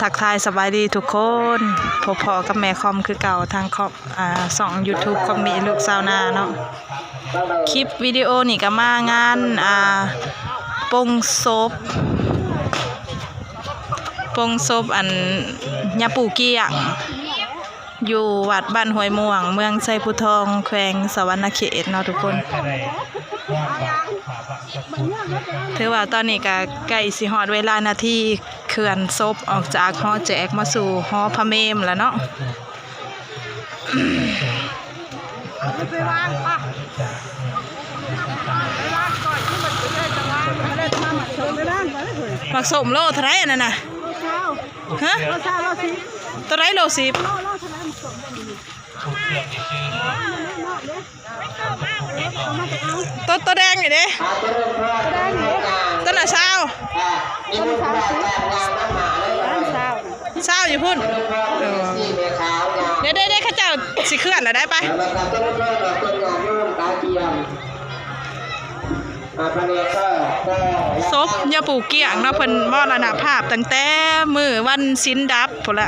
ທັກທາຍສະບາຍດີທຸກຄົນ, ພົບພໍ້ກັບແມ່ຄອມຄືເກົ່າ ທາງຄອມ ອ່າ ຊ່ອງຢູທູບຄອມມີລູກຊາວນາເນາະ. ຄລິບວິດີໂອນີ້ກໍມາງານ ອ່າ ປົງສົບ ປົງສົບ ອັນ ຍາປູ່ກ້ຽງ ຢູ່ວັດບ້ານຫ້ວຍມ່ວງ ເມືອງໄຊພູທອງ ແຂວງສະຫວັນນະເຂດເນາະທຸກຄົນ. ຖືວ່າຕອນນີ້ກໍໃກ້ຊິຮອດເວລານາທີເຄື່ອນສົບອອກຈາກຫໍແຈກມາສູ່ຫໍພະເມມແລ້ວເນາະ. ໝາກສົ້ມໂລເທົ່າໃດອັນນັ້ນນະ? ຮະ? ໂລຊາວ ໂລສິບ ໂຕໃດໂລສິບ? ໂຕ ໂຕແດງນີ້ເດ້? ໂຕແດງນີ້ເດ້? ໂຕລະຊາວ ຊາວຢູ່ພຸ້ນ. ເອີ ເດ້ໆໆ ເຂົາເຈົ້າຊິເຄື່ອນແລ້ວໄດ໋ ໄປ. ສົບຍາປູ່ກ້ຽງເນາະ ເພິ່ນມໍລະນະພາບຕັ້ງແຕ່ມື້ວັນສິນດັບພຸ້ນລະ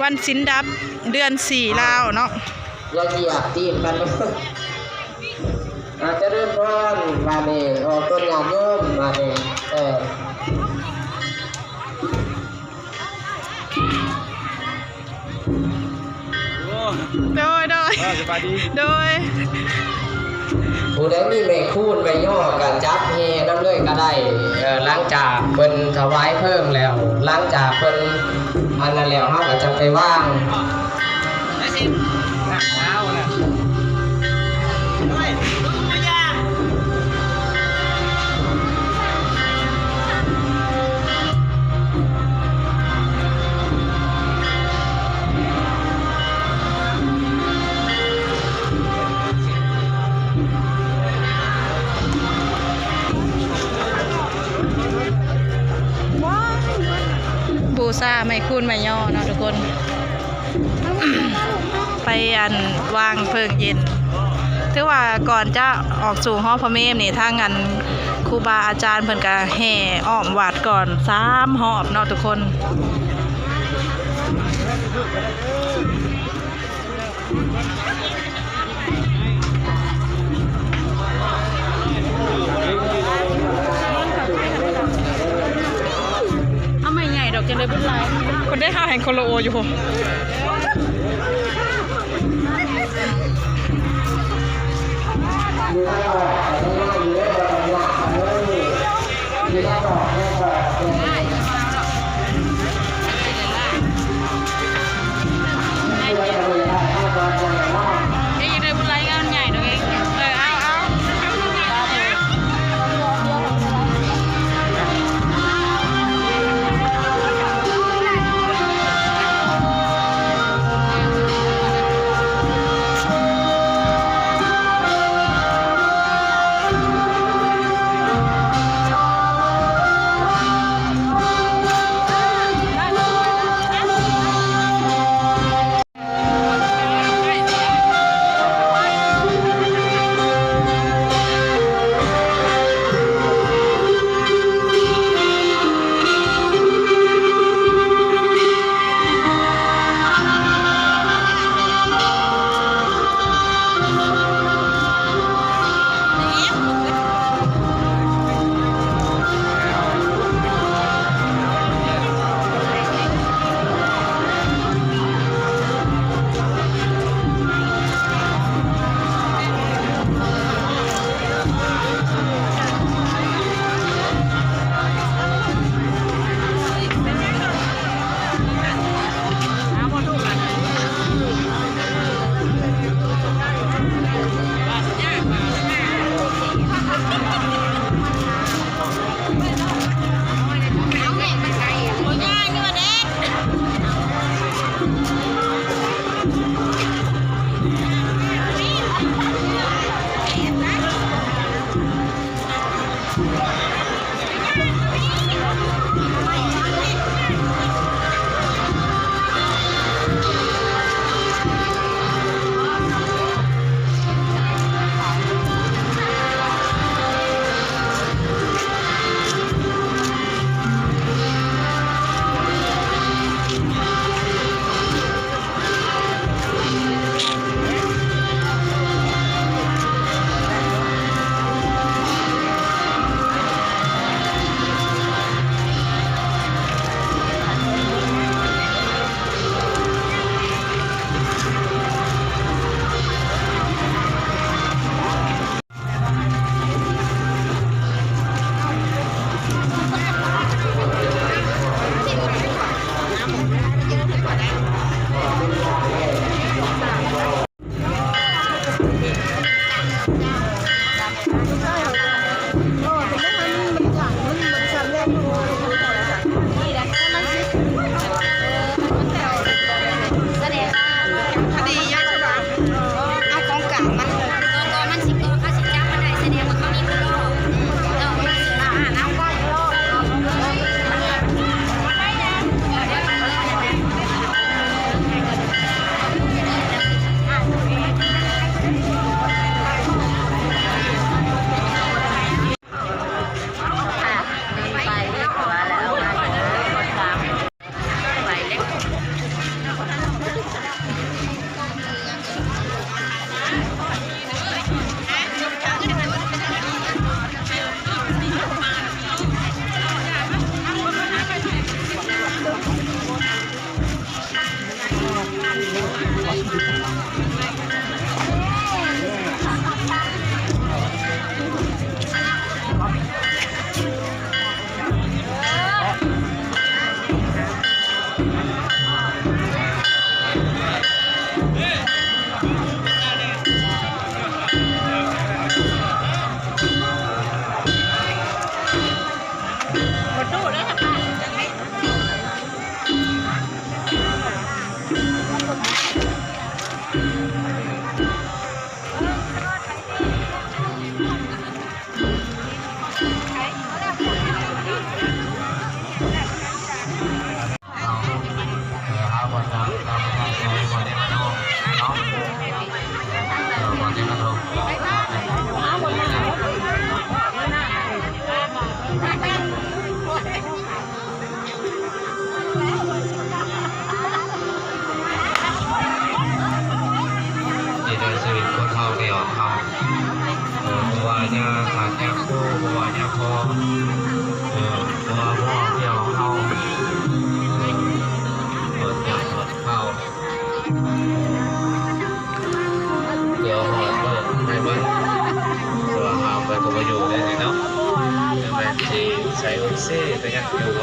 ວັນສິນດັບເດືອນສີ່ລາວເນາະ. ຢ່າຢຽບຕີນກັນເດີ. ອາ ຈະເລີນພອນ ບາດນີ້ອອກຕົນຍາດໂຍມ ບາດນີ້ ເອີ. ໂອ້ ໂດຍ ໂດຍ ເອີ ສະບາຍດີ ໂດຍ. ຜູ້ໃດມີໄມ້ຄູນໄມ້ຍໍກໍຈັບແຫ່ນຳເລີຍກໍໄດ້. ເອີ ຫຼັງຈາກເພິ່ນຖວາຍເພີງແລ້ວ ຫຼັງຈາກເພິ່ນອັນນັ້ນແລ້ວ ເຮົາກໍຈະໄປວາງ. ບູຊາໄມ້ຄູນໄມ້ຍໍເນາະທຸກຄົນ. ໄປອັນວາງເພີງເຢັນ. ຖືວ່າກ່ອນຈະອອກສູ່ຫໍພະເມມນີ້ ທາງອັນຄູບາອາຈານເພິ່ນກະແຫ່ອ້ອມວັດກ່ອນສາມຮອບເນາະທຸກຄົນ. ເອົາໄມ້ໃຫຍ່ດອກ ຈັ່ງໄດ້ບຸນຫຼາຍ. ຄົນໄດ້ເຮົາແຫ່ງຄົນລະໂອຢູ່ພຸ້ນ.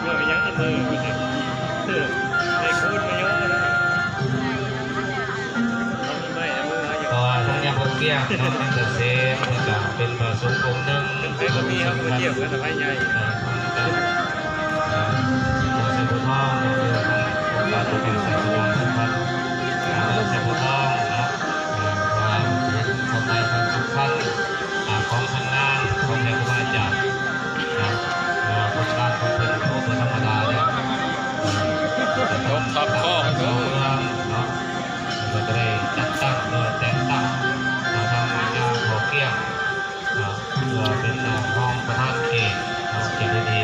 ເມື່ອໄປຍັງເມືອເອີໃນຄູນມາເຍາະເນາະ ເອົາໄມ້ເອົາມືເອົາຫຍັງ ເພາະວ່າທາງຍາພໍ່ກ້ຽງເນາະ ມັນກະເສມ ເພິ່ນກະເປັນພະສົງອົງໜຶ່ງ ເປັນໃຜກໍມີ ເຮົາກໍມາທ່ຽວກັນກັບໃຜໃຫຍ່ ເອີ ເອີ ເຈົ້າໄຊໂພທອງເນາະ ເລື່ອງຂອງການປະຕິບັດສາສະໜາສຳຄັນ ເອີ ເຈົ້າໄຊໂພທອງເນາະ ເອີ ວ່າເປັນຄວາມໝາຍຄວາມສຳຄັນ ອ່າ ຂອງຜົນງານຂອງແມ່ຄູບາອາຈານເນາະ ເພາະວ່າຜົນງານຂອງເພິ່ນ ໂອ້ ບໍ່ທຳມະດາເດ້ ເອີ ຕົກທັບຄອບເນາະ ເນາະ ເພິ່ນກໍໄດ້ຈັດຕັ້ງ ຫຼືວ່າແຕ່ງຕັ້ງ ເນາະ ທາງຍາພໍ່ກ້ຽງ ເນາະ ເພື່ອເປັນ ອ່າ ຮອງປະທານເຂດເນາະ ເຂດດິນ ເອີ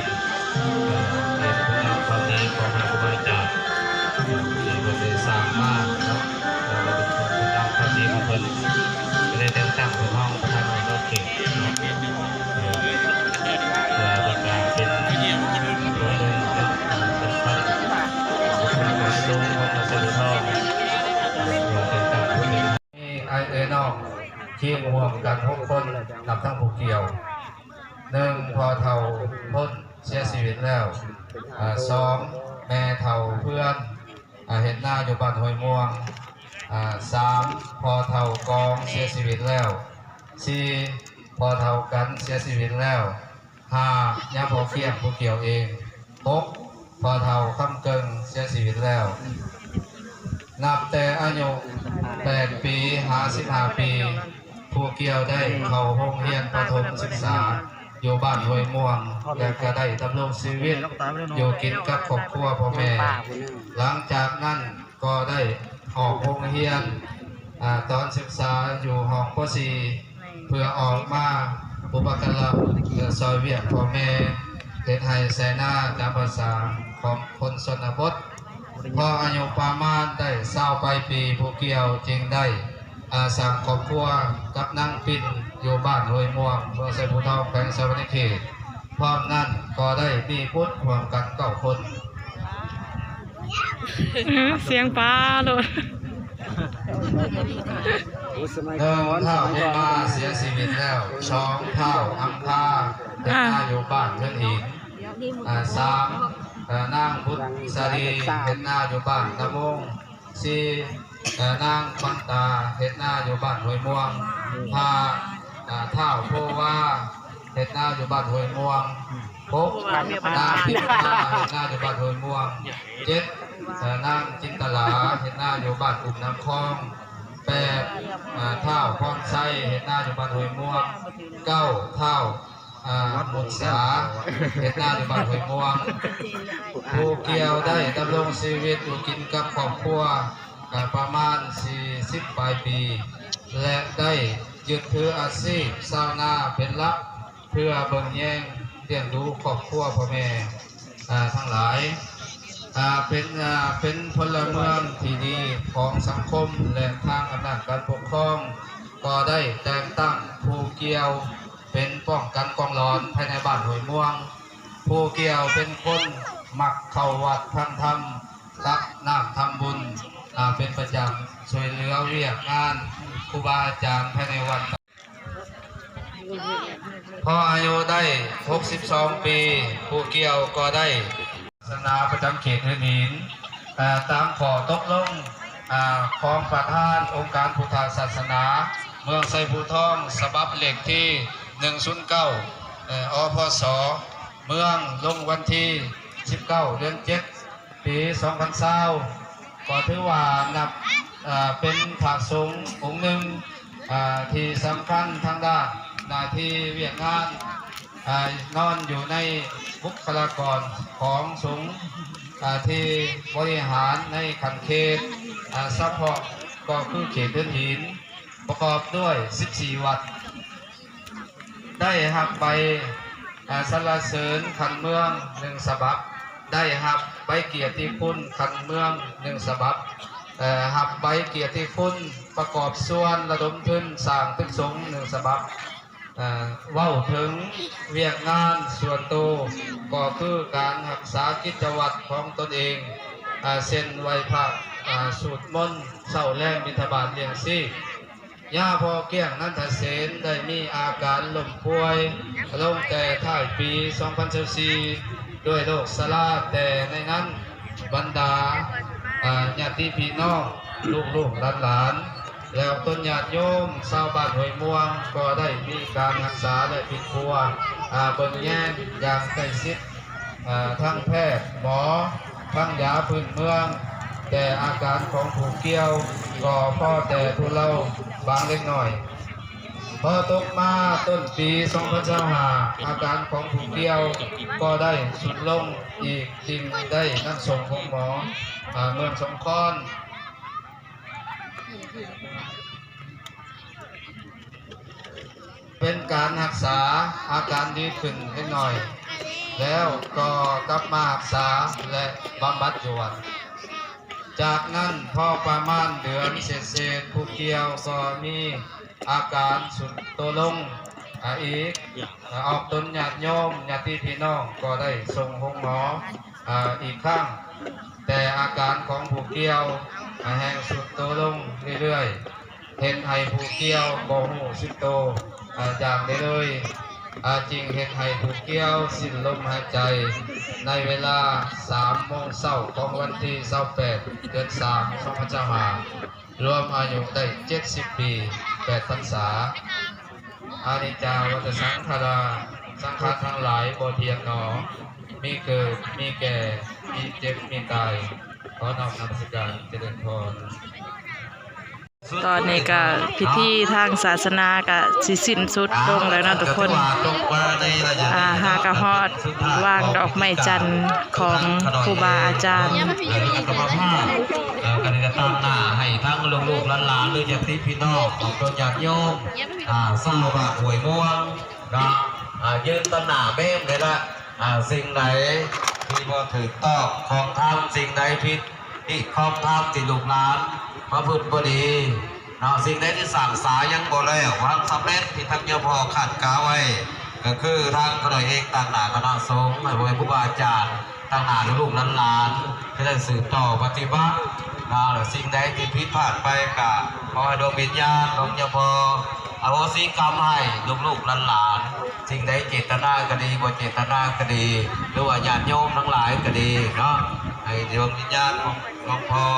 ເປັນຄຸນງາມຄວາມດີຂອງແມ່ຄູບາອາຈານ ເອີ ທີ່ເພິ່ນໄດ້ສ້າງມາເນາະ ເອີ ເປັນຄຸນງາມຄວາມດີຂອງເພິ່ນ ກໍໄດ້ແຕ່ງຕັ້ງເປັນຮອງປະທານຂອງເຂດເນາະ ເອີ ເພື່ອເປັນການເປັນຕົວໜຶ່ງເນາະ ເປັນພັນ ເປັນພັນສູງຂອງນະຄອນຫຼວງເຊີງທອງ ເອີ ເປັນການເປັນ ມີອ້າຍເອື້ອຍນ້ອງ ທີມຮ່ວມກັນຫົກຄົນ ນັບທັງຜູ້ກ່ຽວ. ໜຶ່ງ ພໍ່ເຖົ້າພົ້ນເສຍຊີວິດແລ້ວ. ອາ ສອງ ແມ່ເຖົ້າເພື່ອນ ອາ ເຮັດນາຢູ່ບ້ານຫ້ວຍມ່ວງ. ອາ ສາມ ພໍ່ເຖົ້າກອງເສຍຊີວິດແລ້ວ. ສີ່ ພໍ່ເຖົ້າກັນເສຍຊີວິດແລ້ວ. ຫ້າ ຍາພໍ່ກ້ຽງຜູ້ກ່ຽວເອງ. ຫົກ ພໍ່ເຖົ້າຄຳເກິ່ງເສຍຊີວິດແລ້ວ. ນັບແຕ່ອາຍຸແປດປີຫາສິບຫ້າປີ ຜູ້ກ່ຽວໄດ້ເຂົ້າໂຮງຮຽນປະຖົມສຶກສາຢູ່ບ້ານຫ້ວຍມ່ວງ ແລະ ກໍໄດ້ດຳລົງຊີວິດຢູ່ກິນກັບຄອບຄົວພໍ່ແມ່. ຫຼັງຈາກນັ້ນກໍໄດ້ອອກໂຮງຮຽນ ອາ ຕອນສຶກສາຢູ່ຫ້ອງ ປໍສີ່ ເພື່ອອອກມາອຸປະກາລະ ແລະ ຊ່ອຍວຽກພໍ່ແມ່ ເຮັດໄຮ່ໄຖນາຕາມພາສາຂອງຄົນຊົນນະບົດ. ພໍອາຍຸປະມານໄດ້ຊາວປາຍປີ ຜູ້ກ່ຽວຈຶ່ງໄດ້ ອາ ສ້າງຄອບຄົວກັບນາງປິ່ນ ຢູ່ບ້ານຫ້ວຍມ່ວງ ເມືອງໄຊພູທອງ ແຂວງສະຫວັນນະເຂດ. ພ້ອມນັ້ນກໍໄດ້ມີບຸດຮ່ວມກັນເກົ້າຄົນ. ອື ສຽງປາໂລດ. ໜຶ່ງ ທ້າວເພັນມາເສຍຊີວິດແລ້ວ. ສອງ ທ້າວອຳພາເຮັດນາຢູ່ບ້ານເຮືອນຫີນ. ອາ ສາມ ເອີ ນາງບຸດສາລີເຮັດນາຢູ່ບ້ານນາໂມງ. ສີ່ ເອີ ນາງຄວັນຕາເຮັດນາຢູ່ບ້ານຫ້ວຍມ່ວງ. ຫ້າ ອາ ທ້າວໂພວາເຮັດນາຢູ່ບ້ານຫ້ວຍມ່ວງ. ຫົກ ນາງພິມມາເຮັດນາຢູ່ບ້ານຫ້ວຍມ່ວງ. ເຈັດ ເອີ ນາງຈິນຕະລາເຮັດນາຢູ່ບ້ານອຸ້ມນ້ຳຄອງ. ແປດ ອາ ທ້າວພອນໄຊເຮັດນາຢູ່ບ້ານຫ້ວຍມ່ວງ. ເກົ້າ ທ້າວ ອາ ມຸດສາເຮັດນາຢູ່ບ້ານຫ້ວຍມ່ວງ. ຜູ້ກ່ຽວໄດ້ດຳລົງຊີວິດຢູ່ກິນກັບຄອບຄົວ ອາ ປະມານສີ່ສິບປາຍປີ ແລະ ໄດ້ຍຶດຖືອາຊີບຊາວນາເປັນຫຼັກ ເພື່ອເບິ່ງແຍງລ້ຽງດູຄອບຄົວພໍ່ແມ່ ອາ ທັງຫຼາຍ. ອາ ເປັນ ອາ ເປັນພົນລະເມືອງທີ່ດີຂອງສັງຄົມ ແລະ ທາງອຳນາດການປົກຄອງກໍໄດ້ແຕ່ງຕັ້ງຜູ້ກ່ຽວເປັນປ້ອງກັນກອງຫຼອນພາຍໃນບ້ານຫ້ວຍມ່ວງ. ຜູ້ກ່ຽວເປັນຄົນມັກເຂົ້າວັດຟັງທຳ ຕັກນ້ຳທຳບຸນ ອາ ເປັນປະຈຳ, ຊ່ວຍເຫຼືອວຽກງານຄູບາອາຈານພາຍໃນວັດ. ພໍອາຍຸໄດ້ຫົກສິບສອງປີ ຜູ້ກ່ຽວກໍໄດ້ສາສະໜາປະຈຳເຂດເຮືອນຫີນ ເອີ ຕາມຂໍ້ຕົກລົງ ອາ ຂອງປະທານອົງການພຸດທະສາສະໜາເມືອງໄຊພູທອງ ສະບັບເລກທີໜຶ່ງສູນເກົ້າ ເອີ ອພສ ເມືອງ ລົງວັນທີສິບເກົ້າ ເດືອນເຈັດ ປີສອງພັນຊາວ ກໍຖືວ່ານັບ ເປັນພະສົງອົງໜຶ່ງ ທີ່ສຳຄັນທາງດ້ານໜ້າທີ່ວຽກງານ ນອນຢູ່ໃນບຸກຄະລາກອນຂອງສົງ ທີ່ບໍລິຫານໃນຂັ້ນເຂດ ສະເພາະກໍຄືເຂດເຮືອນຫີນ ປະກອບດ້ວຍສິບສີ່ວັດ. ໄດ້ຮັບໃບ ອາ ສັນລະເສີນຂັ້ນເມືອງໜຶ່ງສະບັບ, ໄດ້ຮັບໃບກຽດຕິຄຸນຂັ້ນເມືອງໜຶ່ງສະບັບ, ເອີ ຮັບໃບກຽດຕິຄຸນປະກອບສ່ວນລະດົມທຶນສ້າງຕຶກສົງໜຶ່ງສະບັບ. ເອີ ເວົ້າເຖິງວຽກງານສ່ວນໂຕ ກໍຄືການຮັກສາກິດຈະວັດຂອງຕົນເອງ ອາ ເຊັ່ນ ໄຫວ້ພະ ອາ ສູດມົນ ເຊົ້າແລງ ບິນທະບາດ ລ້ຽງຊີບ. ຍາພໍ່ກ້ຽງ ນັນທະເສນ ໄດ້ມີອາການລົ້ມປ່ວຍລົງແຕ່ທ້າຍປີສອງພັນຊາວສີ່ ດ້ວຍໂລກຊະລາ, ແຕ່ໃນນັ້ນບັນດາ ອາ ຍາດຕິພີ່ນ້ອງ ລູກໆຫຼານໆ ແລ້ວຕົນຍາດໂຍມຊາວບ້ານຫ້ວຍມ່ວງ ກໍໄດ້ມີການຮັກສາ ແລະ ປິ່ນປົວ ອາ ເບິ່ງແຍງຢ່າງໃກ້ຊິດ. ເອີ ທັງແພດໝໍ ທັງຢາພື້ນເມືອງ, ແຕ່ອາການຂອງຜູ້ກ່ຽວກໍພໍແຕ່ທຸເລົາບາງເລັກນ້ອຍ. ພໍຕົກມາຕົ້ນປີສອງພັນຊາວຫ້າ ອາການຂອງຜູ້ກ່ຽວກໍໄດ້ຊຸດລົງອີກ, ຈຶ່ງໄດ້ນຳສົ່ງໂຮງໝໍ ເອີ ເມືອງສົງຂອນ. ເປັນການຮັກສາອາການດີຂຶ້ນເລັກນ້ອຍ ແລ້ວກໍກັບມາຮັກສາ ແລະ ບຳບັດຢູ່ວັດ. ຈາກນັ້ນພໍປະມານເດືອນເສດໆ ຜູ້ກ່ຽວກໍມີອາການຊຸດໂຕລົງ ອາ ອີກ. ອອກຕົນຍາດໂຍມ ຍາດຕິພີ່ນ້ອງກໍໄດ້ສົ່ງໂຮງໝໍ ອາ ອີກຄັ້ງ, ແຕ່ອາການຂອງຜູ້ກ່ຽວ ອາ ແຮ່ງຊຸດໂຕລົງເລື້ອຍໆ, ເຮັດໃຫ້ຜູ້ກ່ຽວບໍ່ຮູ້ສຶກໂຕ ອາ ຢ່າງໃດເລີຍ, ອາ ຈຶ່ງເຮັດໃຫ້ຜູ້ກ່ຽວສິ້ນລົມຫາຍໃຈໃນເວລາສາມໂມງເຊົ້າຂອງວັນທີຊາວແປດ ເດືອນສາມ ສອງພັນຊາວຫ້າ. ລວມອາຍຸໄດ້ເຈັດສິບປີ ແປດພັນສາ. ອະນິດຈາວັດຕະສັງຂາລາ, ສັງຂານທັງຫຼາຍບໍ່ທ່ຽງໜໍ, ມີເກີດ ມີແກ່ ມີເຈັບ ມີຕາຍ. ຂໍນ້ອມນະມັດສະການ ຈະເລີນພອນ. ຕອນນີ້ກະພິທີທາງສາສະໜາກະຊິສິ້ນສຸດລົງແລ້ວເນາະທຸກຄົນ. ອ່າ ຫາກະຮອດວາງດອກໄມ້ຈັນຂອງຄູບາອາຈານ ເອີ ກະຕາງໜ້າໃຫ້ທັງລູກໆຫຼານໆ ຫຼື ຍາດຕິພີ່ນ້ອງຂອງຕົນຍາດໂຍມ ອ່າ ຊາວບ້ານຫ້ວຍມ່ວງ ເນາະ ອ່າ ຢືນຕາງໜ້າເມມນີ້ລະ ອ່າ ສິ່ງໃດທີ່ບໍ່ຖືກຕ້ອງຂອງທຳ ສິ່ງໃດຜິດ ທີ່ຂອງທຳທີ່ລູກຫຼານປະພຶດບໍ່ດີເນາະ ສິ່ງໃດທີ່ສ້າງສາຍັງບໍ່ແລ້ວ ບໍ່ທັນສຳເລັດ ທີ່ທັງຍາພໍ່ຄາດກາໄວ້ ກໍຄືທາງຂ້ານ້ອຍເອງຕາງໜ້າຄະນະສົງ ໃຫ້ພໍ່ແມ່ຄູບາອາຈານ ຕາງໜ້າລູກໆຫຼານໆ ຈະໄດ້ສືບຕໍ່ປະຕິບັດເນາະ ແລະ ສິ່ງໃດທີ່ຜິດພາດໄປ ກໍຂໍໃຫ້ດວງວິນຍານຂອງຍາພໍ່ອະໂຫສິກຳໃຫ້ລູກໆຫຼານໆ ສິ່ງໃດເຈດຕະນາກໍດີ ບໍ່ເຈດຕະນາກໍດີ ຫຼືວ່າຍາດໂຍມທັງຫຼາຍກໍດີເນາະ ໃຫ້ດວງວິນຍານຂອງ ຫຼວງພໍ່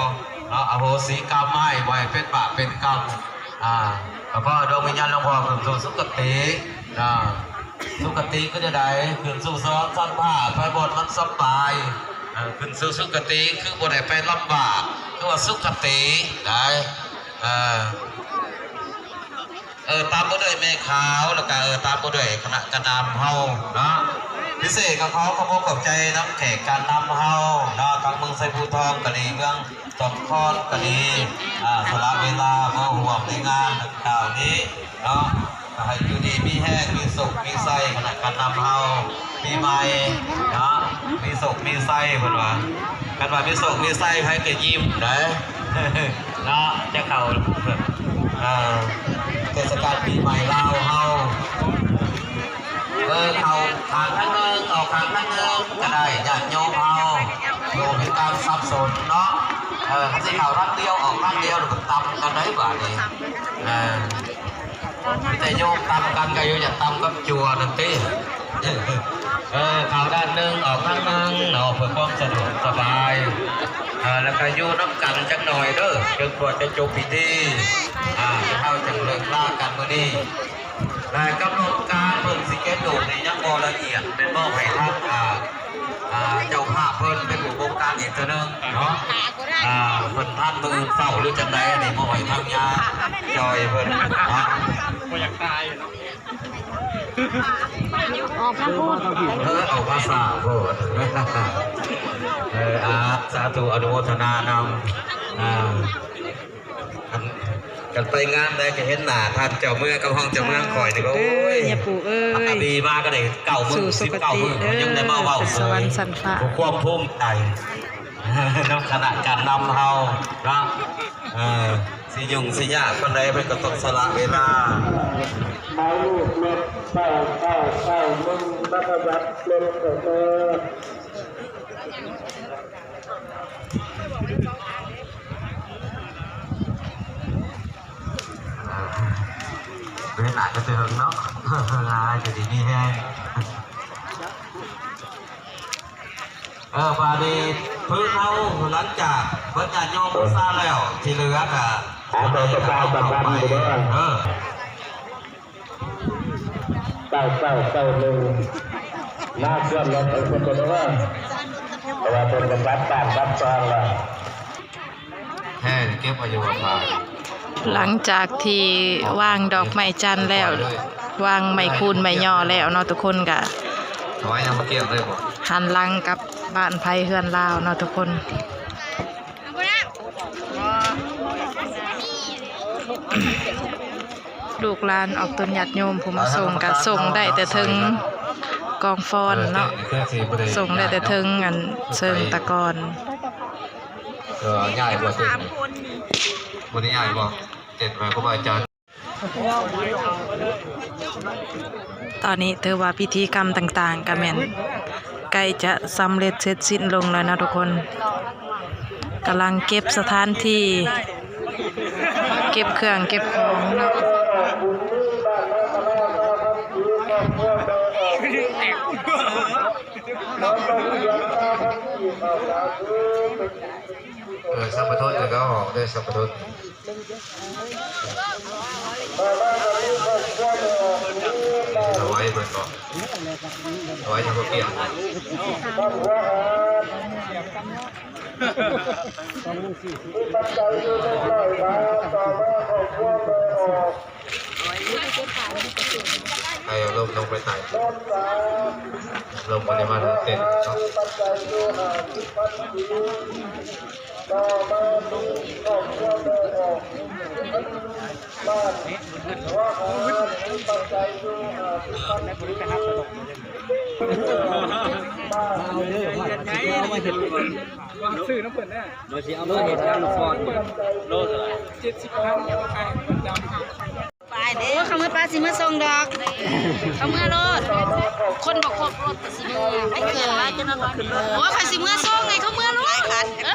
ເນາະ ອະໂຫສິກຳໃຫ້ ບໍ່ໃຫ້ເປັນບາບເປັນກຳ ອ່າ ກໍຂໍໃຫ້ດວງວິນຍານຫຼວງພໍ່ຂຶ້ນສູ່ສຸຄະຕິເນາະ ສຸຄະຕິຄືແນວໃດ ຂຶ້ນສູ່ສະຫວັນຊັ້ນຟ້າ ໄປບ່ອນມັນສະບາຍ ເອີ ຂຶ້ນສູ່ສຸຄະຕິ ຄືບໍ່ໄດ້ໄປລຳບາກ ຄືວ່າສຸຄະຕິໄດ໋ ເອີ ເອີ ຕາມບໍ່ດ້ວຍແມ່ຂາວ ແລ້ວກະ ເອີ ຕາມບໍ່ດ້ວຍຄະນະການນຳເຮົາເນາະ ພິເສດກໍຂໍຂອບອົກຂອບໃຈນຳແຂກການນຳເຮົາເນາະ ທັງເມືອງໄຊພູທອງກໍດີ ເມືອງສອງຄອນກໍດີ ອ່າ ສະຫຼະເວລາມາຮ່ວມໃນງານດັ່ງກ່າວນີ້ເນາະ ກໍໃຫ້ຢູ່ດີມີແຮງ ມີໂຊກມີໄຊ ຄະນະການນຳເຮົາ ປີໃໝ່ເນາະ ມີໂຊກມີໄຊ ເພິ່ນວ່າ ຄັນວ່າມີໂຊກມີໄຊ ໃຜກໍຍິ້ມໄດ໋ ເນາະ ຈະເຂົ້າ ເອີ ເທດສະການປີໃໝ່ລາວເຮົາ ເອີ ເຂົ້າຂ້າງທາງໜຶ່ງ ອອກຂ້າງທາງໜຶ່ງກໍໄດ້ ຍາດໂຍມເຮົາ ເພື່ອບໍ່ເປັນການສັບສົນເນາະ ເອີ ຄັນຊິເຂົ້າທາງດຽວ ອອກທາງດຽວ ມັນຕຳກັນໄດ໋ບາດນີ້ ເອີ ມີແຕ່ໂຍມຕຳກັນ ກໍຢູ່ຢາກຕຳກັບຈົວນັ້ນຕິ ເອີ ເຂົ້າດ້ານໜຶ່ງ ອອກທາງໜຶ່ງເນາະ ເພື່ອຄວາມສະດວກສະບາຍ ເອີ ແລ້ວກໍຢູ່ນຳກັນຈັກໜ່ອຍເດີ ຈົນກວ່າຈະຈົບພິທີ ອ່າ ເຮົາຈຶ່ງເລີກລາກັນມື້ນີ້ ແລະ ກຳນົດການເພິ່ນຊິເກັບໂຕນີ້ຍັງບໍ່ລະອຽດ ແມ່ນມອບໃຫ້ທາງ ອ່າ ອ່າ ເຈົ້າພາບເພິ່ນເປັນຜູ້ບົງການອີກເທື່ອໜຶ່ງເນາະ ອ່າ ເພິ່ນທັນມື້ອື່ນເຊົ້າ ຫຼື ຈັ່ງໃດນີ້ ມອບໃຫ້ທາງຍາຈ່ອຍເພິ່ນເນາະ ບໍ່ຢາກຕາຍເນາະ ອອກທາງພຸ້ນ ເອີ ອອກພາສາໂພດ ເອີ ອາ ສາທຸ ອະນຸໂມທະນານຳ ອ່າ ຄັນ ຄັນໄປງານໃດກໍເຫັນໜ້າທ່ານເຈົ້າເມືອງກັບຮອງເຈົ້າເມືອງຂ້ອຍນີ້ກໍ ໂອ້ຍ ຍາປູເອີຍ ອາກາບີມາກໍໄດ້ເກົ້າມື້ ສິບເກົ້າມື້ ຍັງໄດ້ມາເວົ້າເຊີຍ ຄວາມພູມໃຈນຳຄະນະການນຳເຮົາເນາະ ເອີ ຊິຫຍຸ້ງຊິຍາກປານໃດເພິ່ນກໍຕ້ອງສະຫຼະເວລາ ໝາຍເລກເຈັດເກົ້າເກົ້າເກົ້າໜຶ່ງ ມາຂະຫຍັບລົດເຂົ້າມາ ເວລາກໍເຖິງເນາະ ຢູ່ດີມີແຮງ ເອີ ບາດນີ້ເພິ່ນເຮົາ ຫຼັງຈາກເພິ່ນຍາດໂຍມບູຊາແລ້ວ ທີ່ເຫຼືອກໍ ອ່າ ຂໍປະຊາສຳພັນເດີ ເອີ ເກົ້າເກົ້າເກົ້າໜຶ່ງ ມາເຄື່ອນລົດໃຫ້ເພິ່ນເດີ ເພາະວ່າເພິ່ນກໍກັບບ້ານກັບຊ່ອງແລ້ວ ແຫ່ເກັບອາຍຸວະພານ ຫຼັງຈາກທີ່ວາງດອກໄມ້ຈັນແລ້ວ ວາງໄມ້ຄູນໄມ້ຍໍ້ແລ້ວເນາະ ທຸກຄົນກະ ຖອຍນຳມາກຽມເລີຍບໍ່ ຫັນຫຼັງກັບບ້ານໃຜເຮືອນລາວເນາະ ທຸກຄົນ. ລູກຫຼານອອກຕົນຍາດໂຍມຜູ້ມາສົ່ງ ກະສົ່ງໄດ້ແຕ່ເທິງກອງຟອນເນາະ ເອີ ເອີ ຊິບໍ່ໄດ້ ສົ່ງໄດ້ແຕ່ເທິງອັນເຊີງຕະກອນ ເອີ ຍ້າຍບໍ່ເຕັນ ບໍ່ໄດ້ຍ້າຍບໍ່ ເຕັນໄປຄູບາອາຈານ. ຕອນນີ້ຖືວ່າພິທີກຳຕ່າງໆ ກະແມ່ນໃກ້ຈະສຳເລັດເສັດສິ້ນລົງແລ້ວເນາະທຸກຄົນ ກຳລັງເກັບສະຖານທີ່ ເກັບເຄື່ອງເກັບຂອງເນາະ ເອີ ສຳປະທົນ ແລ້ວກໍອອກເດີ ສຳປະທົນ. ຖວາຍເພິ່ນບໍ່? ຖວາຍຍັງບໍ່ກຽມ. ໃຫ້ອາລົມລົງໄປໃຕ້ ລົງໄປໃນບ້ານເຕັ້ນເນາະ. ຊື້ອນຳເພິ່ນນະ ບໍ່ຊິເອົາມາເຮັດງານຟ້ອນ ໂລເທົ່າໃດ? ເຈັດສິບພັນ ຂາຍປະຈຳ. ໂອ້ຍ ເຂົາເມືອປ້າ ຊິເມືອສົ່ງດອກ ເຂົາເມືອໂລດ ຄົນບໍ່ຄົບລົດກໍຊິເມືອ ໄປເກີດ ໂອ້ຍ ຂ້ອຍຊິເມືອສົ່ງໃຫ້ເຂົາເມືອໂລດ ເອີ.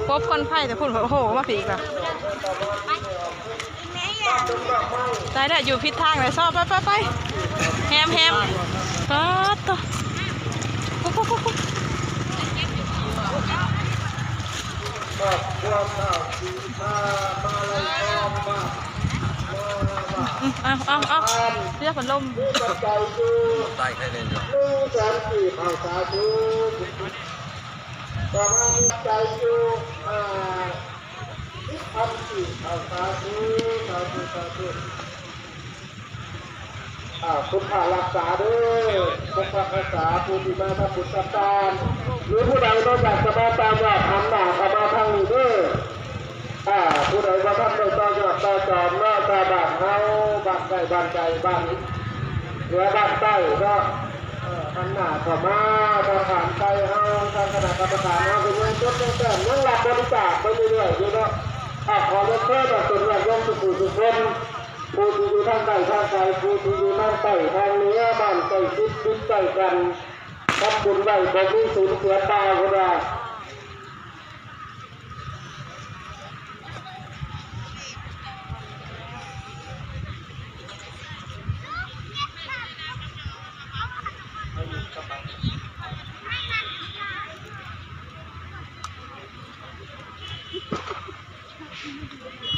ພົບຄວັນໄຟແຕ່ພຸ້ນ ໂອ້ໂຫ ມາພີ້ອີກລະ. ຕາຍແລ້ວ ຢູ່ຜິດທາງແລ້ວຊອບ ໄປ ໄປ ໄປ ແຮມ ແຮມ ປາດໂຕ ອືມ ເອົາ ເອົາ ເອົາ ເສຍພັດລົມ ຕາຍແທ້ແນ່ນອນ. ໜຶ່ງແສນກີບ ເອົາ ສາທຸ ປະມານໃຈຢູ່ ຫ້າສິບພັນກີບ ເອົາ ສາທຸ ສາທຸ ສາທຸ. ອ່າ ຄຸນພະຮັກສາເດີ ປົກປັກຮັກສາຜູ້ທີ່ມາທຳບຸນທຳທານ ຫຼື ຜູ້ໃດບໍ່ຢາກຈະມາຕ່ອຍອດ ຫັນໜ້າເຂົ້າມາທາງນີ້ເດີ. ອ່າ ຜູ້ໃດບໍ່ທັນໄດ້ຕໍ່ຍອດຕໍ່ຈອມເນາະ ຊາວບ້ານເຮົາ ບ້ານໃກ້ບ້ານໄກ ບ້ານເໜືອບ້ານໃຕ້ເນາະ ເອີ ຫັນໜ້າເຂົ້າມາທາງບ້ານໄກເຮົາ ທາງຄະນະກຳມະການເຮົາກໍຍັງຈົດຍັງແຕ້ມ ຍັງຮັບບໍລິຈາກໄປເລື້ອຍໆຢູ່ເນາະ. ອ່າ ຂໍຮຽນເຊີນເນາະ ເປັນຍາດໂຍມທຸກຜູ້ທຸກຄົນ ຜູ້ທີ່ຢູ່ທາງໃຕ້ທາງໄກ ຜູ້ທີ່ຢູ່ທາງໃຕ້ທາງເໜືອ ບ້ານໃກ້ຊິດ ຈິດໃກ້ກັນ ທຳບຸນໄວ້ ບໍ່ມີສູນເສຍເປົ່າ ເພິ່ນວ່າ. ເ